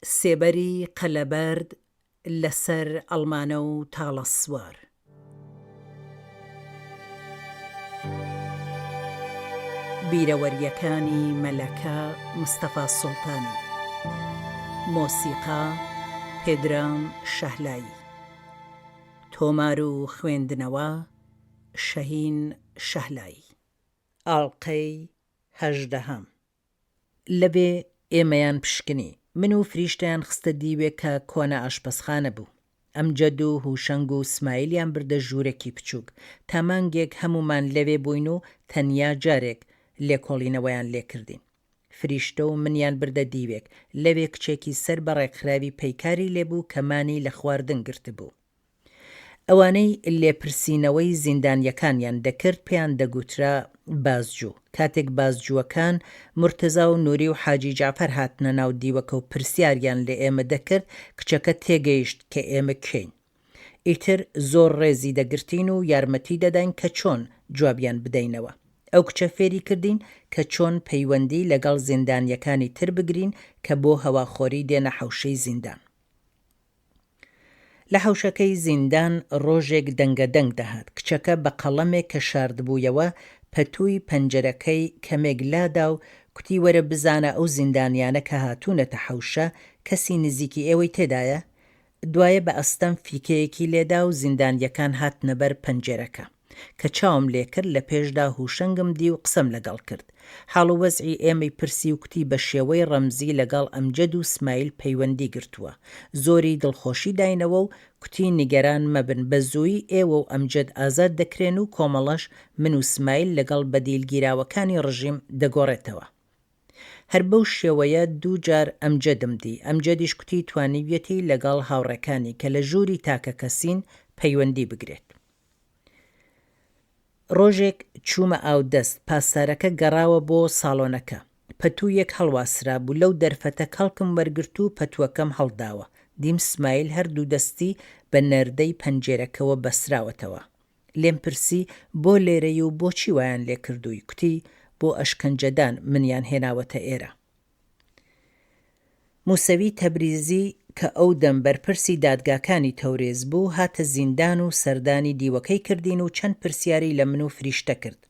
سێبەری قەلەبەرد لە سەر ئەڵمانە و تاڵە سوار. بیرەوەرییەکانی مەلەکە مستەفا سوڵتانی. مۆسیقا، پێدرام شەهلایی. تۆمار و خوێندنەوە، شەهین شەهلایی. ئاڵقەی هەژدەهەم. لەوێ ئێمەیان پشکنی. من و فریشتەیان خستە دیوێک کە کۆنە ئاشپەزخانە بوو. ئەمجەد و هوشەنگ و سمایلیان بردە ژوورێکی بچووک. تا مانگێک هەموومان لەوێ بووین و تەنیا جارێک لێکۆڵینەوەیان لێ کردین. فریشتە و منیان بردە دیوێک. لەوێ کچێکی سەر بە ڕێکخراوی پەیکاری لێ بوو کە مانی لە خواردن گرتبوو. ئەوانەی لێپرسینەوەی زیندانییەکانیان دەکرد پێیان دەگوترا بازجوو. کاتێک بازجووەکان مورتەزا و نوری و حاجی جەعفەر هاتنە ناو دیوەکە و پرسیاریان لە ئێمە دەکرد، کچەکە تێگەیشت کە ئێمە کێین. ئیتر زۆر ڕێزی دەگرتین و یارمەتی دەداین کە چۆن جوابیان بدەینەوە. ئەو کچە فێری کردین کە چۆن پەیوەندی لەگەڵ زیندانییەکانی تر بگرین کە بۆ هەواخۆری دێنە حەوشەی زیندان. لە حەوشەکەی زیندان ڕۆژێک دەنگە دەنگ دەهات، کچەکە بە قەڵەمێک کە شاردبوویەوە پەتووی پەنجەرەکەی کەمێک لادا و کوتی وەرە بزانە ئەو زیندانیانە کە هاتوونەتە حەوشە کەسی نزیکی ئێوەی تێدایە؟ دوایە بە ئەستەم فیکەیەکی لێدا و زیندانییەکان هاتنە بەر پەنجەرەکە. کە چاوم لێکرد لە پێشدا هوشەنگم دی و قسەم لەگەڵ کرد. حاڵ و وەزعی ئێمەی پرسی و کوتی بە شێوەی ڕەمزی لەگەڵ ئەمجەد و سمایل پەیوەندی گرتووە. زۆری دڵخۆشی داینەوە و کوتی نیگەران مەبن بە زوویی ئێوە و ئەمجەد ئازاد دەکرێن و کۆمەڵەش من و سمایل لەگەڵ بەدیلگیراوەکانی ڕژیم دەگۆڕێتەوە. هەر بەو شێوەیە دوو جار ئەمجەدم دی، ئەمجەدیش کوتی توانیویەتی لەگەڵ هاوڕێکانی کە لە ژووری تاکەکەسین پەیوەندی بگرێت. ڕۆژێک چوومە ئاودەست، پاسدارەکە گەڕاوە بۆ ساڵۆنەکە. پەتوویەک هەڵواسرابوو، لەو دەرفەتە کەڵکم وەرگرت و پەتووەکەم هەڵداوە. دیم سمایل هەر دوو دەستی بە نەردەی پەنجێرەکەوە بەستراوەتەوە. لێم پرسی بۆ لێرەی و بۆچی وایان لێ کردووی؟ کوتی بۆ ئەشکەنجەدان منیان هێناوەتە ئێرە. موسەوی تەبریزی کە ئەو دەم بەرپرسی دادگاکانی تەورێز بوو، هاتە زیندان و سەردانی دیوەکەی کردین و چەند پرسیاری لە من و فریشتە کرد.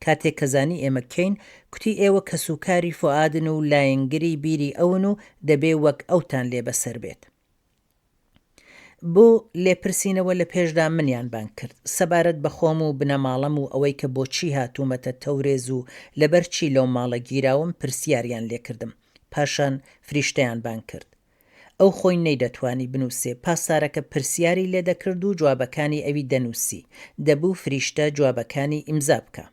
کاتێک کە زانی ئێمە کێین، کوتی ئێوە کەسوکاری فوئادن و لایەنگری بیری ئەون و دەبێ وەک ئەوتان لێ بەسەر بێت. بۆ لێپرسینەوە لە پێشدا منیان بانگ کرد. سەبارەت بە خۆم و بنەماڵەم و ئەوەی کە بۆچی هاتوومەتە تەورێز و لەبەر چی لەو ماڵە گیراوم پرسیاریان لێکردم. پاشان فریشتەیان بانگ کرد. ئەو خۆی نەیدەتوانی بنووسێ، پاسدارەکە پرسیاری لێدەکرد و جوابەکانی ئەوی دەنووسی. دەبوو فریشتە جوابەکانی ئیمزا بکا.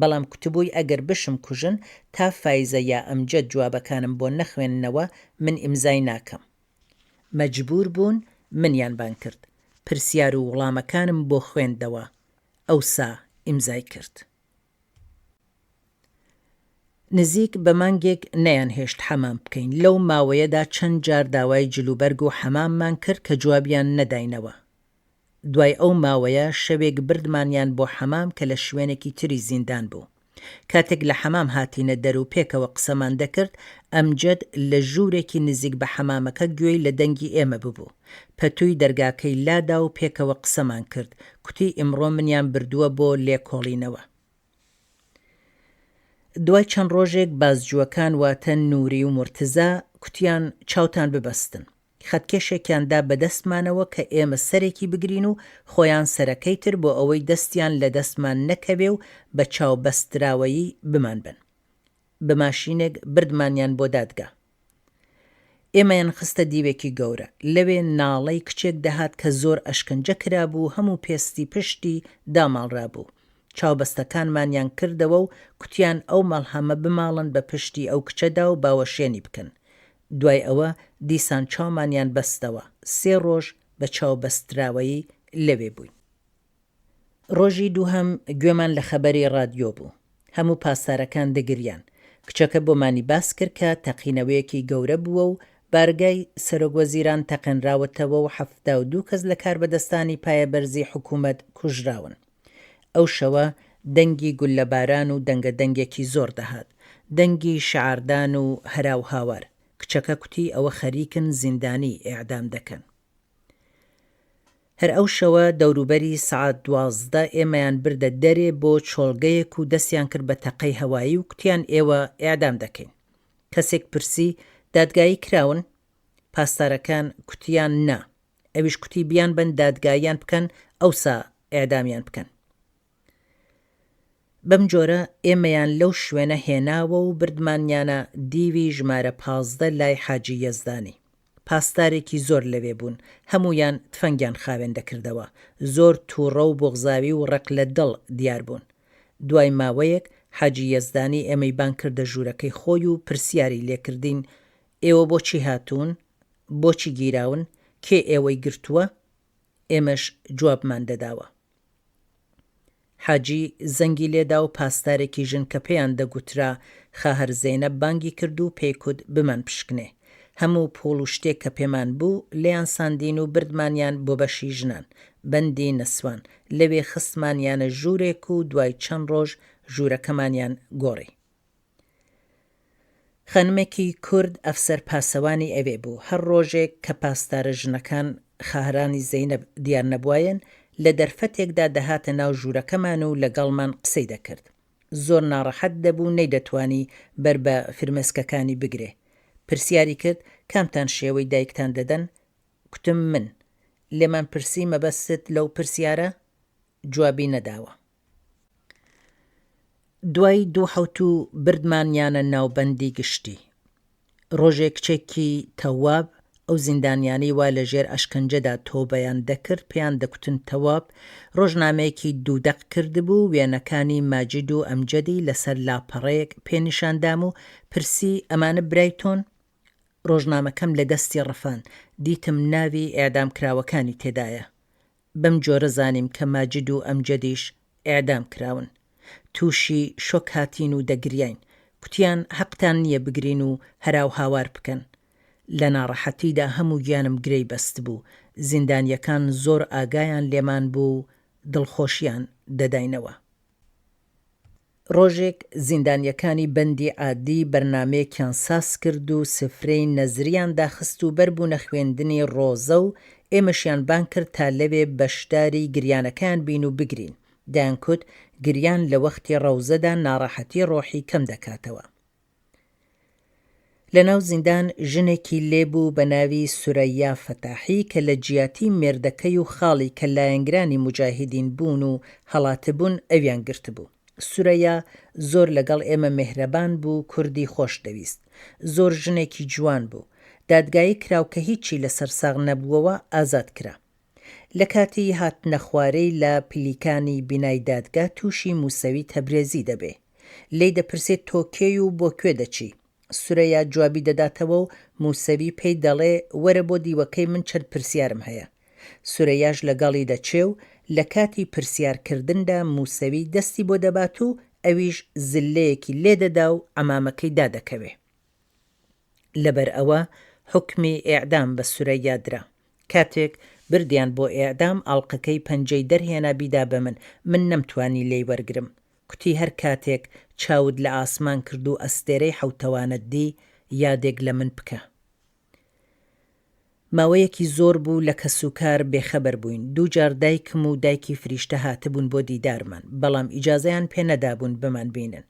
بەڵام کوتبووی ئەگەر بشم کوژن تا فایزە یا ئەمجەد جوابەکانم بۆ نەخوێننەوە من ئیمزای ناکەم. مەجبوور بوون منیان بانگ کرد. پرسیار و وڵامەکانم بۆ خوێندەوە. ئەوسا ئیمزای کرد. نزیک بە مانگێک نەیانهێشت حەمام بکەین. لەو ماوەیەدا چەند جار داوای جلوبەرگ و حەماممان کرد کە جوابیان نەداینەوە. دوای ئەو ماوەیە شەوێک بردمانیان بۆ حەمام کە لە شوێنێکی تری زیندان بوو. کاتێک لە حەمام هاتینە دەر و پێکەوە قسەمان دەکرد، ئەمجەد لە ژوورێکی نزیک بە حەمامەکە گوێی لە دەنگی ئێمە ببوو. پەتووی دەرگاکەی لادا و پێکەوە قسەمان کرد، کوتی ئیمڕۆ منیان بردووە بۆ لێکۆڵینەوە. دوای چەند ڕۆژێک بازجووەکان واتە نووری و مورتزا کوتیان چاوتان ببەستن. خەتکێشێکیان دا بە دەستمانەوە کە ئێمە سەرێکی بگرین و خۆیان سەرەکەی تر بۆ ئەوەی دەستیان لە دەستمان نەکەوێ و بە چاو بەستراوەیی بمانبەن. بە ماشینێک بردمانیان بۆ دادگا. ئێمەیان خستە دیوێکی گەورە. لەوێ ناڵەی کچێک دەهات کە زۆر ئەشکەنجە کرابوو، هەموو پێستی پشتی داماڵرابوو. چاوبەستەکانمانیان کردەوە و کوتیان ئەو مەڵهەمە بماڵن بە پشتی ئەو کچەدا و باوەشێنی بکەن. دوای ئەوە دیسان چاومانیان بەستەوە، سێ ڕۆژ بە چاو بەستراوەیی لەوێ بووین. ڕۆژی دووهەم گوێمان لە خەبەری ڕادیۆ بوو. هەموو پاسدارەکان دەگریان. کچەکە بۆمانی باس کرد کە تەقینەوەیەکی گەورە بووە و بارگای سەرۆک وەزیران تەقێنراوەتەوە و 72 کەس لە کاربەدەستانی پایەبەرزی حکوومەت کوژراون. ئەو شەوە دەنگی گوللەباران و دەنگەدەنگێکی زۆر دەهات. دەنگی شعاردان و هەرا و هاوار. کچەکە کوتی ئەوە خەریکن زیندانی ئێعدام دەکەن. هەر ئەو شەوە دەوروبەری سەعات 12 ئێمەیان بردە دەرێ بۆ چۆڵگەیەک و دەستیان کرد بە تەقەی هەوایی و کوتیان ئێوە ئێعدام دەکەین. کەسێک پرسی دادگایی کراون؟ پاسدارەکان کوتیان نا. ئەویش کوتی بیانبەن دادگاییان بکەن ئەوسا ئێعدامیان بکەن. بەم جۆرە ئێمەیان لەو شوێنە هێناوە و بردمانیانە دیوی ژمارە 15 لای حاجی یەزدانی. پاسدارێکی زۆر لەوێ بوون، هەموویان تفەنگیان خاوێن دەکردەوە، زۆر تووڕە و بوغزاوی و ڕق لە دڵ دیار بوون. دوای ماوەیەک حاجی یەزدانی ئێمەی بانگ کردە ژوورەکەی خۆی و پرسیاری لێکردین، ئێوە بۆچی هاتوون؟ بۆچی گیراون؟ کێ ئێوەی گرتووە؟ ئێمەش جوابمان دەداوە. حاجی زەنگی لێدا و پاسدارێکی ژن کە پێیان دەگوترا خاهەر زەینەب بانگی کرد و پێی کوت بمان پشکنێ. هەموو پووڵ و شتێک کە پێمان بوو لێیان ساندین و بردمانیان بۆ بەشی ژنان، بەندی نەسوان، لەوێ خستمانیانە ژوورێک و دوای چەند ڕۆژ ژوورەکەمانیان گۆڕی. خانمێکی کورد ئەفسەر پاسەوانی ئەوێ بوو، هەر ڕۆژێک کە پاسدارە ژنەکان خاهرانی زەینەب دیار نەبوایەن، لە دەرفەتێکدا دەهاتە ناو ژوورەکەمان و لەگەڵمان قسەی دەکرد. زۆر ناڕەحەت دەبوو نەیدەتوانی بەر بە فرمێسکەکانی بگرێ. پرسیاری کرد کامتان شێوەی دایکتان دەدەن؟ کوتم من. لێمان پرسی مەبەستت لەو پرسیارە؟ جوابی نەداوە. دوای دوو حەوتوو بردمانیانە ناوبەندی گشتی. ڕۆژێ کچێکی تەواب، ئەو زیندانیانەی وا لە ژێر ئەشکەنجەدا تۆبەیان دەکرد پێیان دەکوتن تەواب، ڕۆژنامەیەکی دوو دەق کردبوو، وێنەکانی ماجید و ئەمجەدی لەسەر لاپەڕەیەک پێ نیشان دام و پرسی ئەمانە برای تۆن؟ ڕۆژنامەکەم لە دەستی ڕفاند، دیتم ناوی ئێعدامکراوەکانی تێدایە. بەم جۆرە زانیم کە ماجد و ئەمجەدیش ئێعدام کراون. تووشی شۆک هاتین و دەگریاین. کوتیان هەقتان نییە بگرین و هەراو هاوار بکەن. لە ناڕەحەتیدا هەموو گیانم گرێی بەستبوو. زیندانییەکان زۆر ئاگایان لێمان بوو و دڵخۆشیان دەداینەوە. ڕۆژێک زیندانییەکانی بەندی عادی بەرنامەیەکیان ساز کرد و سفرەی نەزریان داخست و بەربوونە خوێندنی ڕۆزە و ئێمەشیان بانگ کرد تا لەوێ بەشداری گریانەکەیان بین و بگرین، دەیانکوت گریان لە وەختی ڕەوزەدا ناڕەحەتی ڕۆحی کەم دەکاتەوە. لە ناو زیندان ژنێکی لێ بوو بە ناوی سورەیا فەتاحی کە لە جیاتی مێردەکەی و خاڵی کە لایەنگرانی موجاهیدین بوون و هەڵاتبوون ئەویان گرتبوو. سورەیا زۆر لەگەڵ ئێمە مێهرەبان بوو کوردی خۆش دەویست. زۆر ژنێکی جوان بوو. دادگایی کرا و کە هیچی لەسەر ساغ نەبووەوە ئازاد کرا. لە کاتی هاتنەخوارێی لە پلیکانی بینای دادگا تووشی موسەوی تەبرێزی دەبێ. لێی دەپرسێ تۆ کێی و بۆ کوێ دەچی؟ سورەیا جوابی دەداتەوە و موسەوی پێی دەڵێ وەرە بۆ دیوەکەی من چەند پرسیارم هەیە. سورەیاش لەگەڵی دەچێ و لە کاتی پرسیار کردندا موسەوی دەستی بۆ دەبات و ئەویش زللەیەکی لێ دەدا و عەمامەکەی دادەکەوێ. لەبەر ئەوە حوکمی ئێعدام بە سورەیا درا. کاتێک بردیان بۆ ئێعدام ئاڵقەکەی پەنجەی دەرهێنا بیدا بە من، من نەمتوانی لێی وەرگرم. کوتی هەر کاتێک چاوت لە ئاسمان کرد و ئەستێرەی حەوتەوانەت دی، یادێک لە من بکە. ماوەیەکی زۆر بوو لە کەسوکار بێخەبەر بووین، دوو جار دایکم و دایکی فریشتە هاتبوون بۆ دیدارمان، بەڵام ئیجازەیان پێ نەدابوون بمانبینن.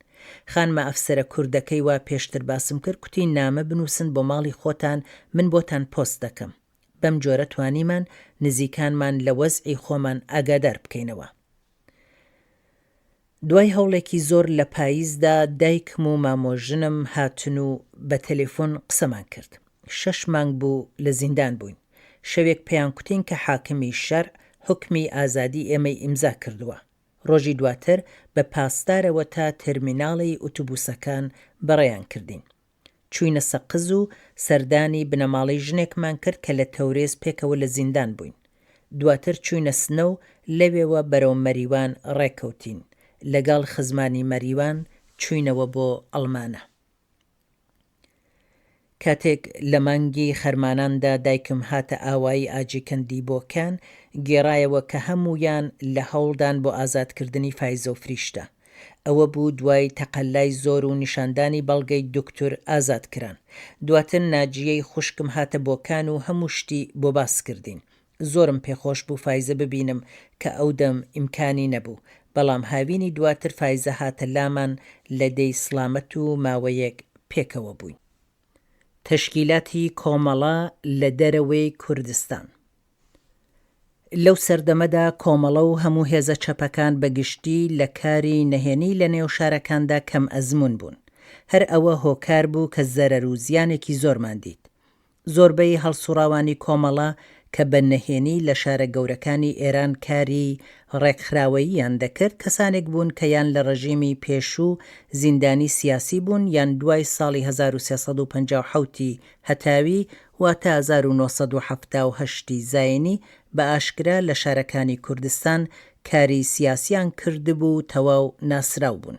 خانمە ئەفسەرە کوردەکەی وا پێشتر باسم کرد کوتی نامە بنووسن بۆ ماڵی خۆتان من بۆتان پۆست دەکەم. بەم جۆرە توانیمان نزیکانمان لە وەزعی خۆمان ئاگادار بکەینەوە. دوای هەوڵێکی زۆر لە پاییزدا دایکم و مامۆژنم هاتن و بە تەلەفۆن قسەمان کرد. شەش مانگ بوو لە زیندان بووین. شەوێک پێیان کوتین کە حاکمی شەرع حوکمی ئازادی ئێمەی ئیمزا کردووە. ڕۆژی دواتر بە پاسدارەوە تا تێرمیناڵی ئوتوبوسەکان بەڕێیان کردین. چووینە سەقز و سەردانی بنەماڵەی ژنێکمان کرد کە لە تەورێز پێکەوە لە زیندان بووین. دواتر چووینە سنە و لەوێوە بەرەو مەریوان ڕێکەوتین. لەگەڵ خزمانی مەریوان چووینەوە بۆ ئەڵمانە. کاتێک لە مانگی خەرماناندا دایکم هاتە ئاوایی ئاجیکەندی بۆکان، گێڕایەوە کە هەموویان لە هەوڵدان بۆ ئازادکردنی فایزە و فریشتە. ئەوە بوو دوای تەقەلای زۆر و نیشاندانی بەڵگەی دوکتور ئازاد کران. دواتر ناجیەی خوشکم هاتە بۆکان و هەموو شتی بۆ باس کردین. زۆرم پێخۆش بوو فایزە ببینم کە ئەو دەم ئیمکانی نەبوو. بەڵام هاوینی دواتر فایزە هاتە لامان لە دێی سڵامەت و ماوەیەک پێکەوە بووین. تەشکیلاتی کۆمەڵە لە دەرەوەی کوردستان. لەو سەردەمەدا کۆمەڵە و هەموو هێزە چەپەکان بە گشتی لە کاری نەهێنی لە نێو شارەکاندا کەم ئەزموون بوون. هەر ئەوە هۆکار بوو کە زەرەر و زیانێکی زۆرمان دیت. زۆربەی هەڵسوڕاوانی کۆمەڵە کە بە نەهێنی لە شارە گەورەکانی ئێران کاری ڕێکخراوەییان دەکرد کەسانێک بوون کە یان لە ڕژیمی پێشوو زیندانی سیاسی بوون یان دوای ساڵی 1357 ی هەتاوی واتە 1978 ی زاینی بە ئاشکرا لە شارەکانی کوردستان کاری سیاسیان کردبوو و تەواو ناسراو بوون.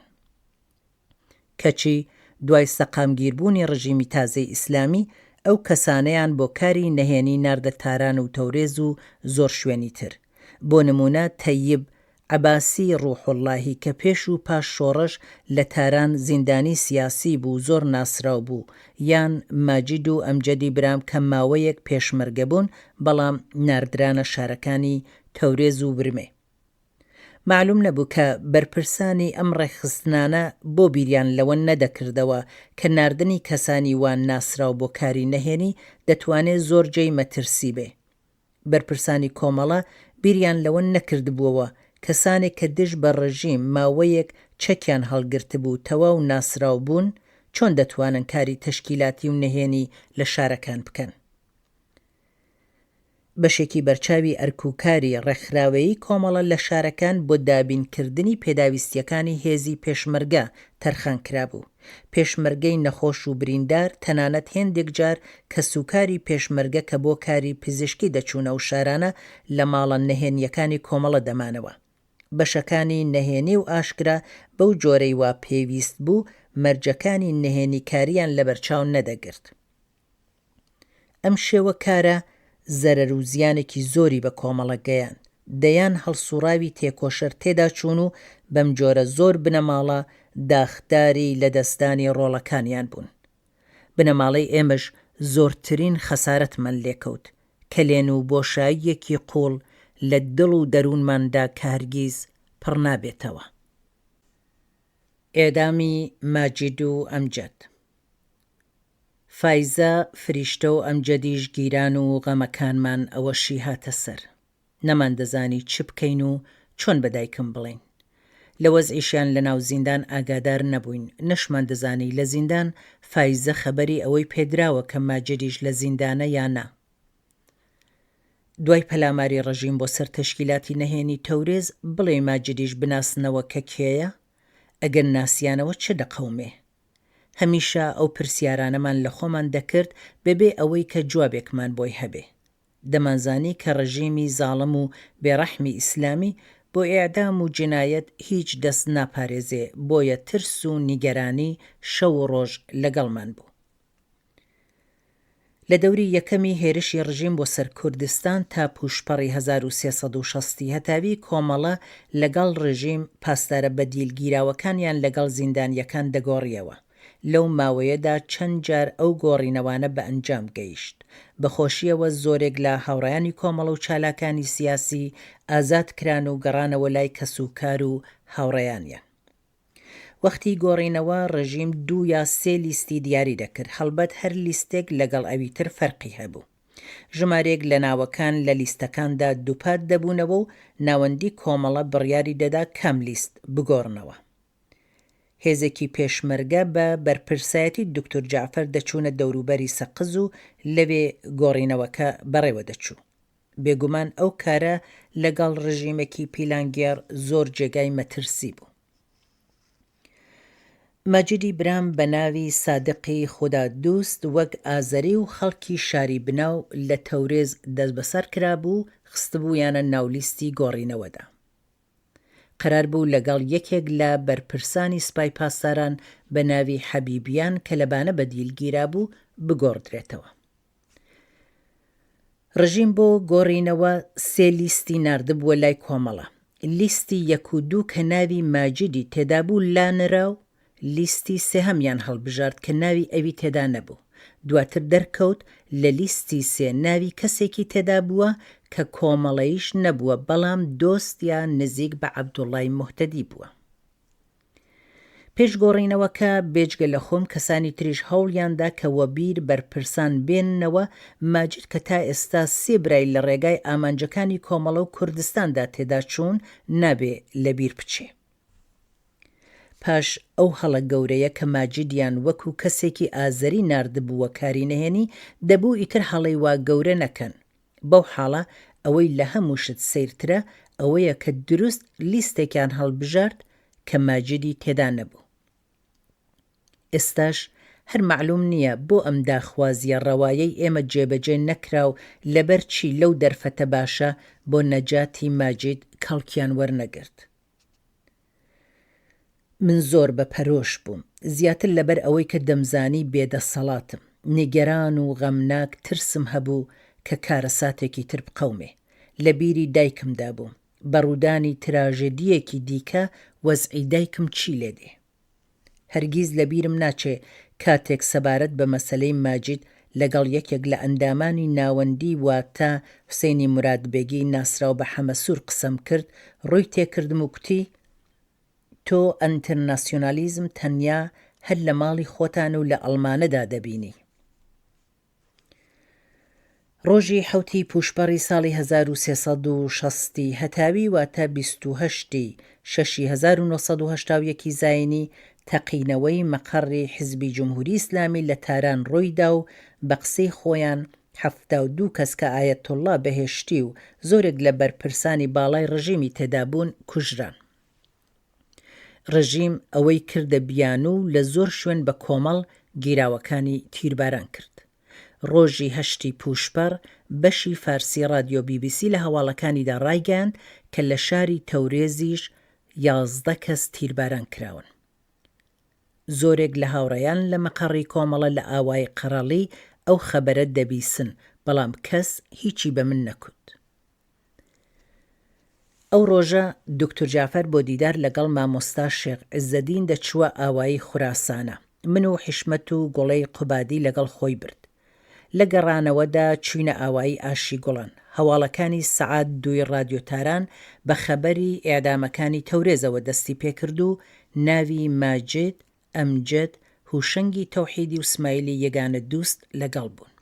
کەچی دوای سەقامگیربوونی ڕژیمی تازەی ئیسلامی، ئەو کەسانەیان بۆ کاری نەهێنی ناردە تاران و تەورێز و زۆر شوێنی تر. بۆ نموونە تەیب عەباسی ڕوحوڵڵاهی کە پێش و پاش شۆڕش لە تاران زیندانی سیاسی بوو زۆر ناسراو بوو، یان ماجید و ئەمجەدی برام کە ماوەیەک پێشمەرگە بوون بەڵام ناردرانە شارەکانی تەورێز و ورمێ. مەعلوم نەبوو کە بەرپرسانی ئەم ڕێکخستنانە بۆ بیریان لەوە نەدەکردەوە کە ناردنی کەسانی وا ناسراو بۆ کاری نەهێنی دەتوانێ زۆر جێی مەترسی بێ. بەرپرسانی کۆمەڵە بیریان لەوە نەکردبووەوە کەسانێک کە دژ بە ڕژیم ماوەیەک چەکیان هەڵگرتبوو تەواو ناسراو بوون چۆن دەتوانن کاری تەشکیلاتی و نەهێنی لە شارەکان بکەن. بەشێکی بەرچاوی ئەرک و کاری ڕێکخراوەیی کۆمەڵە لە شارەکان بۆ دابینکردنی پێداویستییەکانی هێزی پێشمەرگە تەرخان کرابوو. پێشمەرگەی نەخۆش و بریندار، تەنانەت هێندێک جار کەسوکاری پێشمەرگە کە بۆ کاری پزیشکی دەچوونە ئەو شارانە، لە ماڵە نەهێنییەکانی کۆمەڵە دەمانەوە. بەشەکانی نەهێنی و ئاشکرا بەو جۆرەی وا پێویست بوو، مەرجەکانی نهێنیکارییان لەبەرچاو نەدەگرت. ئەم شێوە کارە زەرەر و زیانێکی زۆری بە کۆمەڵە گەیاند. دەیان هەڵسوڕاوی تێکۆشەر تێدا چوون و بەمجۆرە زۆر بنەماڵە داخداری لەدەستدانی ڕۆڵەکانیان بوون. بنەماڵەی ئێمەش زۆرترین خەسارەتمان لێکەوت، کەلێن و بۆشاییەکی قووڵ لە دڵ و دەروونماندا کە هەرگیز پڕ نابێتەوە. ئێعدامی ماجید و ئەمجەد. فایزە فریشتە و ئەمجەدیش گیران و غەمەکانمان ئەوەشی هاتە سەر. نەماندەزانی چ بکەین و چۆن بە دایکم بڵێین. لە وەزعیشیان لە ناو زیندان ئاگادار نەبووین، نەشماندەزانی لە زیندان فایزە خەبەری ئەوەی پێدراوە کە ماجدیش لە زیندانە یا نا. دوای پەلاماری ڕژیم بۆ سەر تەشکیلاتی نەهێنی تەورێز بڵێی ماجدیش بناسنەوە کە کێیە؟ ئەگەر ناسیانەوە چ دەقەومێ؟ هەمیشە ئەو پرسیارانەمان لە خۆمان دەکرد بەبێ ئەوەی کە جوابێکمان بۆی هەبێ. دەمانزانی کە ڕژیمی زاڵم و بێڕەحمی ئیسلامی بۆ ئێعدام و جنایەت هیچ دەست ناپارێزێ بۆیە ترس و نیگەرانی شەو و ڕۆژ لەگەڵمان بوو. لە دەوری یەکەمی هێرشی ڕژیم بۆ سەر کوردستان تا پووشپەڕی 1360 ی هەتاوی کۆمەڵە لەگەڵ ڕژیم پاسدارە بەدیل گیراوەکانیان لەگەڵ زیندانییەکان دەگۆڕییەوە. لەو ماوەیەدا چەند جار ئەو گۆڕینەوانە بە ئەنجام گەیشت. بە خۆشییەوە زۆرێک لە هاوڕێیانی کۆمەڵە و چالاکانی سیاسی ئازاد کران و گەڕانەوە لای کەسوکار و هاوڕێیانیان. وەختی گۆڕینەوە ڕژیم دوو یا سێ لیستی دیاری دەکرد، هەڵبەت هەر لیستێک لەگەڵ ئەویتر فەرقی هەبوو. ژمارەیەک لە ناوەکان لە لیستەکاندا دووپات دەبوونەوە و ناوەندی کۆمەڵە بڕیاری دەدا کام لیست بگۆڕنەوە. هێزێکی پێشمەرگە بە بەرپرسایەتی دوکتور جەعفەر دەچوونە دەوروبەری سەقز و لەوێ گۆڕینەوەکە بەڕێوە دەچوو. بێگومان ئەو کارە لەگەڵ ڕژیمێکی پیلانگێڕ زۆر جێگای مەترسی بوو. مەجیدی برام بە ناوی سادقی خودادوست وەک ئازەری و خەڵکی شاری بناو لە تەورێز دەستبەسەر کرابوو، خستبوویانە ناو لیستی گۆڕینەوەدا. قەرار بوو لەگەڵ یەکێک لە بەرپرسانی سپای پاسداران بە ناوی حەبیبیان کە لە بانە بە دیل گیرابوو، بگۆڕدرێتەوە. ڕژیم بۆ گۆڕینەوە سێ لیستی ناردبووە لای کۆمەڵە. لیستی یەک و دوو کە ناوی ماجیدی تێدابوو لانرا و لیستی سێهەمیان هەڵبژارد کە ناوی ئەوی تێدا نەبوو. دواتر دەرکەوت لە لیستی سێ ناوی کەسێکی تێدا بووە کە کۆمەڵەییش نەبووە بەڵام دۆست یا نزیک بە عەبدوڵای موهتەدی بووە. پێش گۆڕینەوەکە بێجگە لە خۆم کەسانی تریش هەوڵیان دا کە وەبیر بەرپرسان بێننەوە ماجد کە تا ئێستا سێ برای لە ڕێگای ئامانجەکانی کۆمەڵە و کوردستاندا تێدا چوون نابێ لە بیر بچێ. پاش ئەو هەڵە گەورەیە کە ماجیدیان وەکو کەسێکی ئازەری ناردبووە کاری نهێنی، دەبوو ئیتر هەڵەی وا گەورە نەکەن. بەو حاڵە ئەوەی لە هەموو شت سەیرترە ئەوەیە کە دروست لیستێکیان هەڵبژارد کە ماجیدی تێدا نەبوو. ئێستاش هەر مەعلوم نییە بۆ ئەم داخوازییە ڕەوایەی ئێمە جێبەجێ نەکرا و لەبەر چی لەو دەرفەتە باشە بۆ نەجاتی ماجید کەڵکیان وەرنەگرت. من زۆر بە پەرۆش بووم، زیاتر لەبەر ئەوەی کە دەمزانی بێدەسەڵاتم، نیگەران و غەمناک ترسم هەبوو کە کارەساتێکی تر بقەومێ. لە بیری دایکمدا بووم، بە ڕوودانی تراژێدییەکی دیکە وەزعی دایکم چی لێ دێ؟ هەرگیز لە بیرم ناچێ کاتێک سەبارەت بە مەسەلەی ماجید لەگەڵ یەکێک لە ئەندامانی ناوەندی واتە حوسێنی مورادبێگی ناسراو بە حەمەسوور قسەم کرد ڕووی تێکردم و کوتی تۆ ئەنترناسیۆنالیزم تەنیا هەر لە ماڵی خۆتان و لە ئەڵمانەدا دەبینی. ڕۆژی حەوتی پووشپەڕی ساڵی 1360 ی هەتاوی واتە 28 ی شەشی 1981 ی زایینی تەقینەوەی مەقەڕی حیزبی جمهوری ئیسلامی لە تاران ڕوویدا و بە قسەی خۆیان 72 کەس کە ئایەتوڵڵا بەهێشتی و زۆرێک لە بەرپرسانی باڵای ڕژیمی تێدا بوون کوژران. ڕژیم ئەوەی کردە بیانوو و لە زۆر شوێن بە کۆمەڵ گیراوەکانی تیرباران کرد. ڕۆژی هەشتی پووشپەڕ بەشی فارسی ڕادیۆ بی بی سی لە هەواڵەکانیدا ڕایگەیاند کە لە شاری تەورێزیش 11 کەس تیرباران کراون. زۆرێک لە هاوڕێیان لە مەقەڕی کۆمەڵە لە ئاوایی قەرەڵی ئەو خەبەرە دەبیسن، بەڵام کەس هیچی بە من نەکوت. ئەو ڕۆژە دوکتور جەعفەر بۆ دیدار لەگەڵ مامۆستا شێخ عزەدین دەچووە ئاوایی خوراسانە. من و حیشمەت و گوڵەی قوبادی لەگەڵ خۆی برد. لە گەڕانەوەدا چووینە ئاوایی ئاشی گوڵان. هەواڵەکانی سەعات دووی ڕادیۆ تاران بە خەبەری ئێعدامەکانی تەورێزەوە دەستی پێکرد و ناوی ماجد، ئەمجەد، هوشەنگی تەوحیدی و سمایلی یەگانە دووست لەگەڵ بوون.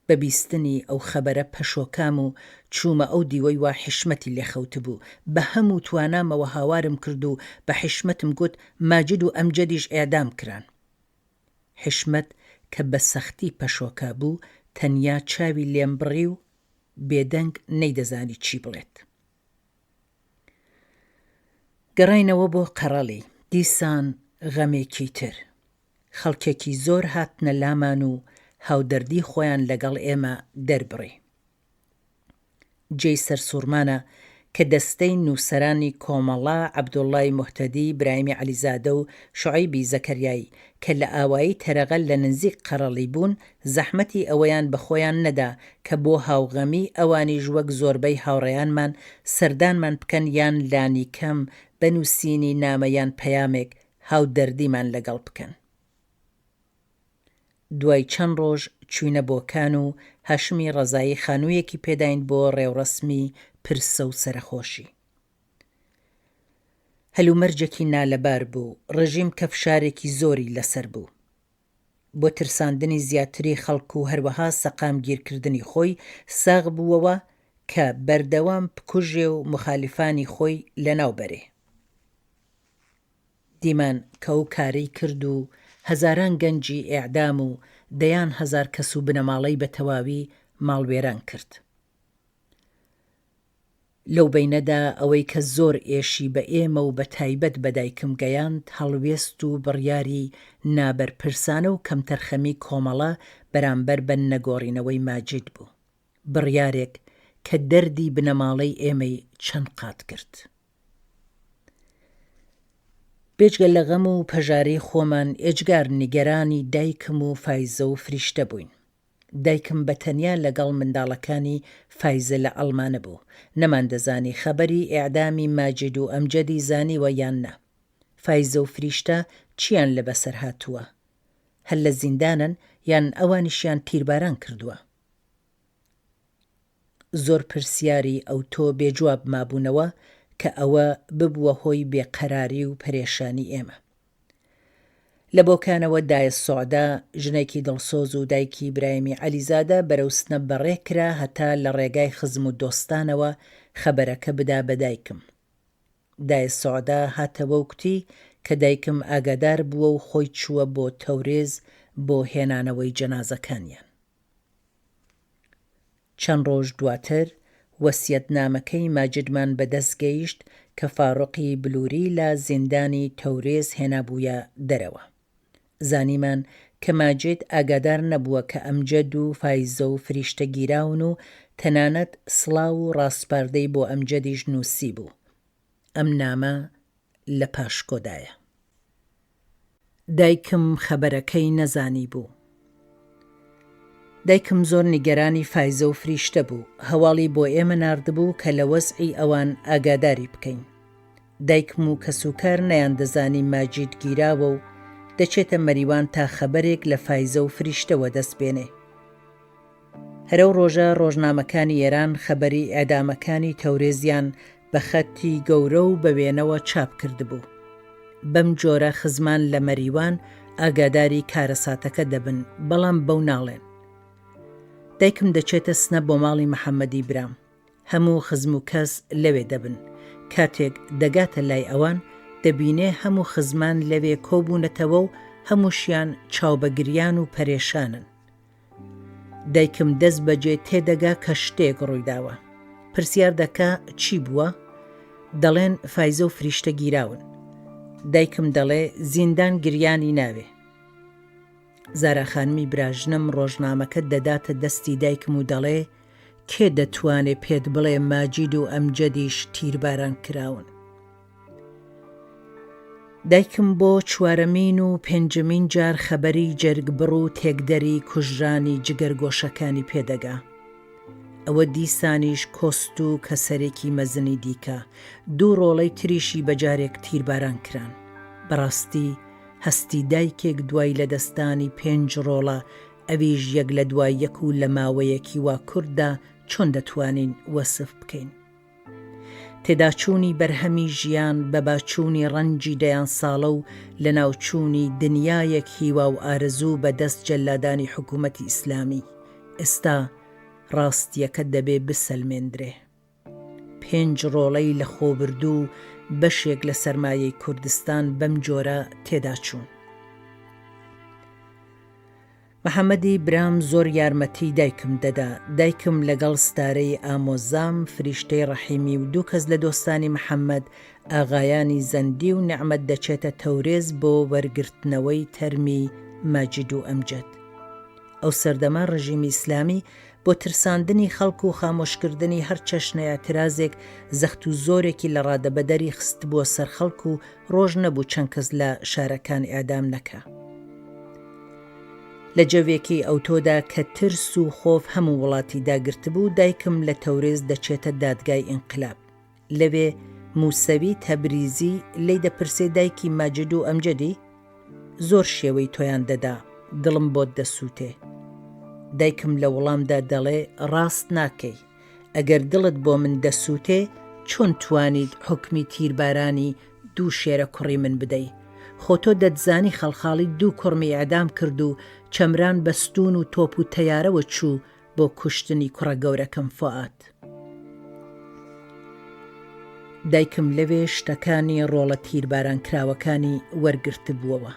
بە بیستنی ئەو خەبەرە پەشۆکام و چوومە ئەو دیوەی وا حیشمەتی لێ خەوتبوو. بە هەموو توانامەوە هاوارم کرد و بە حیشمەتم گوت، ماجد و ئەمجەدیش ئێعدام کران. حیشمەت کە بە سەختی پەشۆکابوو، تەنیا چاوی لێم بڕی و بێدەنگ نەیدەزانی چی بڵێت. گەڕاینەوە بۆ قەرەڵی، دیسان غەمێکی تر. خەڵکێکی زۆر هاتنە لامان و هاودەردی خۆیان لەگەڵ ئێمە دەربڕی. جێی سەرسوڕمانە کە دەستەی نووسەرانی کۆمەڵە، عەبدوڵڵای موهتەدی، برایمی عەلیزادە و شوعەیبی زەکەریایی، کە لە ئاوایی تەرەغە لە نزیک قەرەڵی بوون، زەحمەتی ئەوەیان بە خۆیان نەدا کە بۆ هاوغەمی ئەوانیش وەک زۆربەی هاوڕێیانمان سەردانمان بکەن یان لانیکەم بە نووسینی نامە یان پەیامێک هاودەردیمان لەگەڵ بکەن. دوای چەند ڕۆژ چووینە بۆکان و هاشمی ڕەزایی خانوویەکی پێداین بۆ ڕێوڕەسمی پرسە و سەرەخۆشی. هەلومەرجێکی نالەبار بوو، ڕژیم کە فشارێکی زۆری لەسەر بوو. بۆ ترساندنی زیاتری خەڵک و هەروەها سەقامگیرکردنی خۆی ساغ بووەوە کە بەردەوام بکوژێ و موخالیفانی خۆی لەناو بەرێ. دیمان کە ئەو کارەی کرد و هەزاران گەنجی ئێعدام و دەیان هەزار کەس و بنەماڵەی بە تەواوی ماڵوێران کرد. لەو بەینەدا ئەوەی کە زۆر ئێشی بە ئێمە و بە تایبەت بە دایکم گەیاند هەڵوێست و بڕیاری نابەرپرسانە و کەمتەرخەمی کۆمەڵە بەرامبەر بە نەگۆڕینەوەی ماجید بوو. بڕیارێک کە دەردی بنەماڵەی ئێمەی چەند قات کرد. بێجگە لە غەم و پەژارەی خۆمان ئێجگار نیگەرانی دایکم و فایزە و فریشتە بووین. دایکم بە تەنیا لەگەڵ منداڵەکانی فایزە لە ئەڵمانە بوو. نەماندەزانی خەبەری ئێعدامی ماجید و ئەمجەدی زانیوە یان نا. فایزە و فریشتە چییان لە بەسەر هاتووە؟ هەر لە زیندانن یان ئەوانیشیان تیرباران کردووە؟ زۆر پرسیاری ئەوتۆ بێ جواب مابوونەوە کە ئەوە ببووە هۆی بێ قەراری و پەرێشانی ئێمە. لە بۆکانەوە دایە سوعدا، ژنێکی دڵسۆز و دایکی برایمی عەلیزادە بەرەو سنە بەڕێ کرا هەتا لە ڕێگای خزم و دۆستانەوە خەبەرەکە بدا بە دایکم. دایە سوعدا هاتەوە و کوتی کە دایکم ئاگادار بووە و خۆی چووە بۆ تەورێز بۆ هێنانەوەی جەنازەکانیان. چەند ڕۆژ دواتر وەسیەتنامەکەی ماجدمان بە دەست گەیشت کە فاروقی بلوری لە زیندانی تەورێز هێنابوویە دەرەوە. زانیمان کە ماجد ئاگادار نەبووە کە ئەمجەد و فایزە و فریشتە گیراون و تەنانەت سڵاو و ڕاسپاردەی بۆ ئەمجەدیش نووسیبوو. ئەم نامە لە پاشکۆدایە. دایکم خەبەرەکەی نەزانیبوو. دایکم زۆر نیگەرانی فایزە و فریشتە بوو، هەواڵی بۆ ئێمە ناردبوو کە لە وەزعی ئەوان ئاگاداری بکەین. دایکم و کەسوکار نەیاندەزانی ماجید گیراوە و دەچێتە مەریوان تا خەبەرێک لە فایزە و فریشتە وەدەست بێنێ. هەر ئەو ڕۆژە ڕۆژنامەکانی ئێران خەبەری ئێعدامەکانی تەورێزیان بە خەتی گەورە و بە وێنەوە چاپ کردبوو. بەم جۆرە خزمان لە مەریوان ئاگاداری کارەساتەکە دەبن، بەڵام بەو ناڵێن. دایکم دەچێتە سنە بۆ ماڵی محەمەدی برام. هەموو خزم و کەس لەوێ دەبن. کاتێک دەگاتە لای ئەوان، دەبینێ هەموو خزمان لەوێ کۆبوونەتەوە و هەمووشیان چاوبەگریان و پەرێشانن. دایکم دەست بەجێ تێدەگا کە شتێک ڕوویداوە. پرسیار دەکا چی بووە؟ دەڵێن فایزە و فریشتە گیراون. دایکم دەڵێ زیندان گریانی ناوێ. زارا خانمی براژنم ڕۆژنامەکە دەداتە دەستی دایکم و دەڵێ کێ دەتوانێ پێت بڵێ ماجید و ئەمجەدیش تیرباران کراون؟ دایکم بۆ چوارەمین و پێنجەمین جار خەبەری جەرگبڕ و تێکدەری کوژرانی جگەرگۆشەکانی پێ دەگا. ئەوە دیسانیش کۆست و کەسەرێکی مەزنی دیکە، دوو ڕۆڵەی تریشی بە جارێک تیرباران کران. بەڕاستی هەستی دایکێک دوای لەدەستدانی پێنج ڕۆڵە، ئەویش یەک لە دوای یەک و لە ماوەیەکی وا کورتدا چۆن دەتوانین وەسف بکەین؟ تێداچوونی بەرهەمی ژیان بە باچوونی ڕەنجی دەیان ساڵە و لەناوچوونی دنیایەک هیوا و ئارەزوو بە دەست جەلادانی حکوومەتی ئیسلامی، ئێستا ڕاستییەکە دەبێ بسەلمێندرێ. پێنج ڕۆڵەی لەخۆبردوو و بەشێک لە سەرمایەی کوردستان بەم جۆرە تێداچوون. محەمەدی برام زۆر یارمەتی دایکم دەدا، دایکم لەگەڵ ستارەی ئامۆزام فریشتەی ڕەحیمی و دوو کەس لە دۆستانی محەمەد ئاغایانی زەندی و نعمەت دەچێتە تەورێز بۆ وەرگرتنەوەی تەرمی ماجید و ئەمجەد. ئەو سەردەمە ڕژیمی ئیسلامی بۆ ترساندنی خەڵک و خامۆشکردنی هەر چەشنە ئیعترازێک زەخت و زۆرێکی لە ڕادەبەدەری خستبووە سەر خەڵک و ڕۆژ نەبوو چەند کەس لە شارەکان ئیعدام نەکا. لە جەوێکی ئەوتۆدا کە ترس و خۆف هەموو وڵاتی داگرتبوو، دایکم لە تەورێز دەچێتە دادگای ئینقلاب. لەوێ موسەوی تەبریزی لێی دەپرسێ دایکی ماجد و ئەمجەدی؟ زۆر شێوەی تۆیان دەدا، دڵم بۆت دەسووتێ. دایکم لە وڵامدا دەڵێ ڕاست ناکەی. ئەگەر دڵت بۆ من دەسووتێ چۆن توانیت حوکمی تیربارانی دوو شێرە کوڕی من بدەی؟ خۆ تۆ دەتزانی خەڵخاڵی دوو کوڕمی ئیعدام کرد و چەمران بە ستوون و تۆپ و تەیارەوە چوو بۆ کوشتنی کوڕە گەورەکەم فوئاد. دایکم لەوێ شتەکانی ڕۆڵە تیربارانکراوەکانی وەرگرتبووەوە.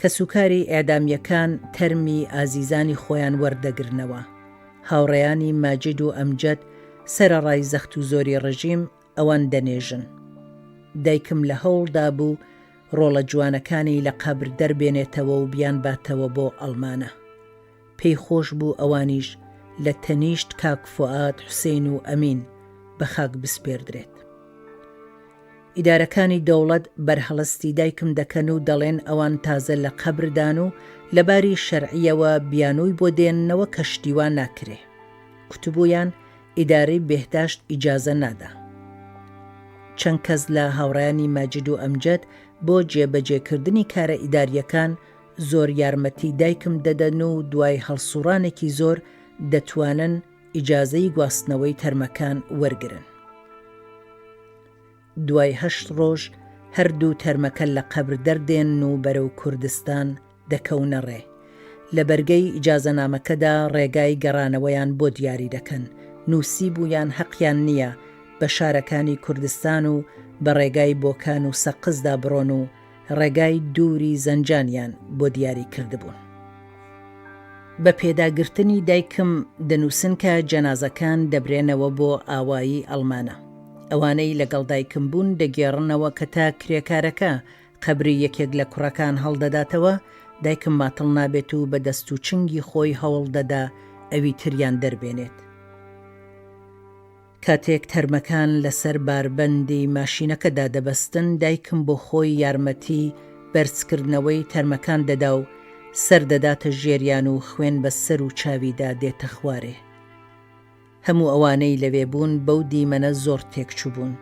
کەسوکاری ئێعدامییەکان تەرمی ئازیزانی خۆیان وەردەگرنەوە. هاوڕێیانی ماجید و ئەمجەد سەرەڕای زەخت و زۆری ڕژیم ئەوان دەنێژن. دایکم لە هەوڵدا بوو ڕۆڵە جوانەکانی لە قەبر دەربێنێتەوە و بیانباتەوە بۆ ئەڵمانە. پێی خۆش بوو ئەوانیش لە تەنیشت کاک فوئاد حوسین و ئەمین بە خاک بسپێردرێت. ئیدارەکانی دەوڵەت بەرهەڵستی دایکم دەکەن و دەڵێن ئەوان تازە لە قەبردان و لە باری شەرعییەوە بیانووی بۆ دێننەوە کە شتی وا ناکرێ. کوتبوویان ئیدارەی بێهداشت ئیجازە نادا. چەند کەس لە هاوڕێیانی ماجید و ئەمجەد بۆ جێبەجێکردنی کارە ئیدارییەکان زۆر یارمەتی دایکم دەدەن و دوای هەڵسوڕانێکی زۆر دەتوانن ئیجازەی گواستنەوەی تەرمەکان وەرگرن. دوای هەشت ڕۆژ هەردوو تەرمەکە لە قەبر دەردێنن و بەرەو کوردستان دەکەونە ڕێ. لە بەرگەی ئیجازەنامەکەدا ڕێگای گەڕانەوەیان بۆ دیاری دەکەن، نووسیبوویان هەقیان نییە بە شارەکانی کوردستان و بە ڕێگای بۆکان و سەقزدا بڕۆن و ڕێگای دووری زەنجانیان بۆ دیاری کردبوون. بە پێداگرتنی دایکم دەنووسن کە جەنازەکان دەبرێنەوە بۆ ئاوایی ئەڵمانە. ئەوانەی لەگەڵ دایکم بوون دەگێڕنەوە کە تا کرێکارەکە قەبری یەکێک لە کوڕەکان هەڵدەداتەوە، دایکم ماتڵ نابێت و بە دەست و چنگی خۆی هەوڵ دەدا ئەوی تریان دەربێنێت. کاتێک تەرمەکان لەسەر باربەندی ماشینەکە دادەبەستن، دایکم بۆ خۆی یارمەتی بەرزکردنەوەی تەرمەکان دەدا و سەر دەداتە ژێریان و خوێن بە سەر و چاویدا دێتە خوارێ. هەموو ئەوانەی لەوێ بوون بەو دیمەنە زۆر تێکچووبوون.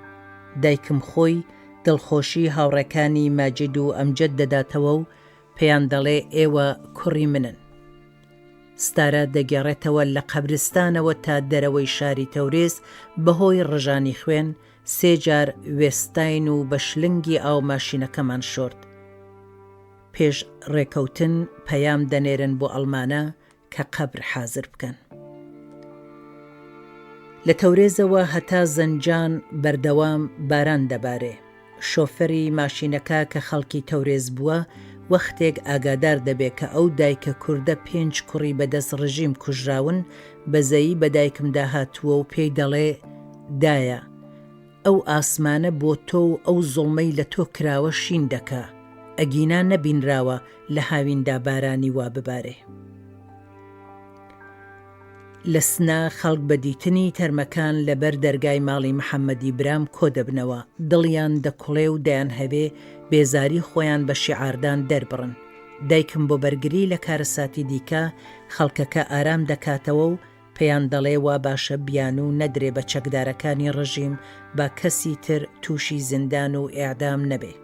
دایکم خۆی دڵخۆشی هاوڕێکانی ماجید و ئەمجەد دەداتەوە و پێیان دەڵێ ئێوە کوڕی منن. ستارە دەگێڕێتەوە لە قەبرستانەوە تا دەرەوەی شاری تەورێز بەهۆی ڕژانی خوێن سێ جار وێستاین و بە شلنگی ئاو ماشینەکەمان شۆرد. پێش ڕێکەوتن پەیام دەنێرن بۆ ئەڵمانە کە قەبر حازر بکەن. لە تەورێزەوە هەتا زەنجان بەردەوام باران دەبارێ. شۆفەری ماشینەکە کە خەڵکی تەورێز بووە، وەختێک ئاگادار دەبێ کە ئەو دایکە کوردە پێنج کوڕی بە دەست ڕژیم کوژراون، بەزەیی بە دایکمدا هاتووە و پێی دەڵێ، دایە! ئەو ئاسمانە بۆ تۆ و ئەو زوڵمەی لە تۆ کراوە شین دەکا، ئەگینا نەبینراوە لە هاویندا بارانی وا ببارێ. لە سنە خەڵک بە دیتنی تەرمەکان لە بەر دەرگای ماڵی محەممەدی برام کۆ دەبنەوە، دڵیان دەکوڵێ و دەیانهەوێ بێزاری خۆیان بە شیعاردان دەربڕن. دایکم بۆ بەرگری لە کارەساتی دیکە خەڵکەکە ئارام دەکاتەوە و پێیان دەڵێ وا باشە بیانوو نەدرێ بە چەکدارەکانی ڕژیم با کەسی تر تووشی زیندان و ئێعدام نەبێ.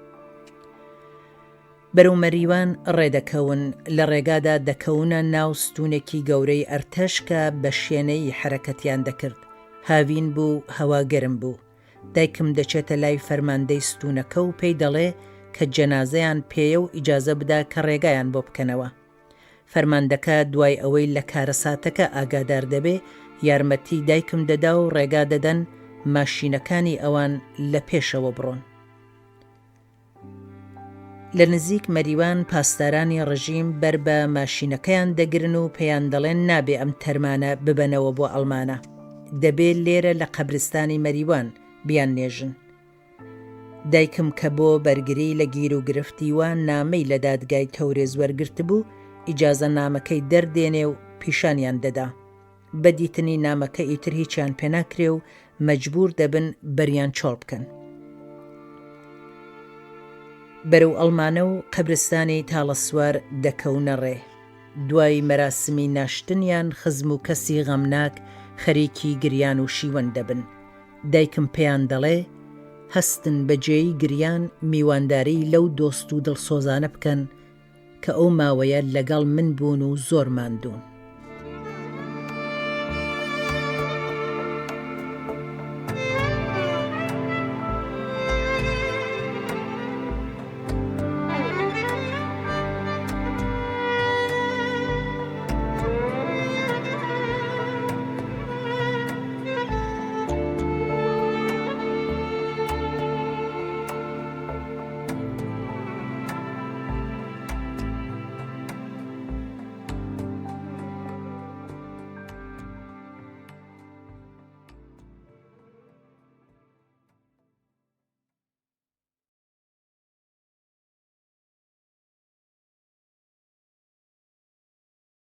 بەرەو مەریوان ڕێ دەکەون، لە ڕێگادا دەکەونە ناو ستوونێکی گەورەی ئەرتەش کە بە شێنەیی حەرەکەتیان دەکرد. هاوین بوو، هەوا گەرم بوو. دایکم دەچێتە لای فەرماندەی ستوونەکە و پێی دەڵێ کە جەنازەیان پێیە و ئیجازە بدا کە ڕێگایان بۆ بکەنەوە. فەرماندەکە دوای ئەوەی لە کارەساتەکە ئاگادار دەبێ، یارمەتی دایکم دەدا و ڕێگا دەدەن ماشینەکانی ئەوان لە پێشەوە بڕۆن. لە نزیک مەریوان پاسدارانی ڕژیم بەر بە ماشینەکەیان دەگرن و پێیان دەڵێن نابێ ئەم تەرمانە ببەنەوە بۆ ئەڵمانە، دەبێ لێرە لە قەبرستانی مەریوان بیاننێژن. دایکم کە بۆ بەرگری لە گیروگرفتی وا نامەی لە دادگای تەورێز وەرگرتبوو، ئیجازە نامەکەی دەردێنێ و پیشانیان دەدا. بە دیتنی نامەکە ئیتر هیچیان پێناکرێ و مەجبوور دەبن بەریان چۆڵ بکەن. بەرەو ئەڵمانە و قەبرستانی تاڵەسوار دەکەونە ڕێ. دوای مەراسمی ناشتنیان خزم و کەسی غەمناک خەریکی گریان و شیوەن دەبن. دایکم پێیان دەڵێ، هەستن بە جێی گریان میوانداری لەو دۆست و دڵسۆزانە بکەن کە ئەو ماوەیە لەگەڵ من بوون و زۆر ماندوون.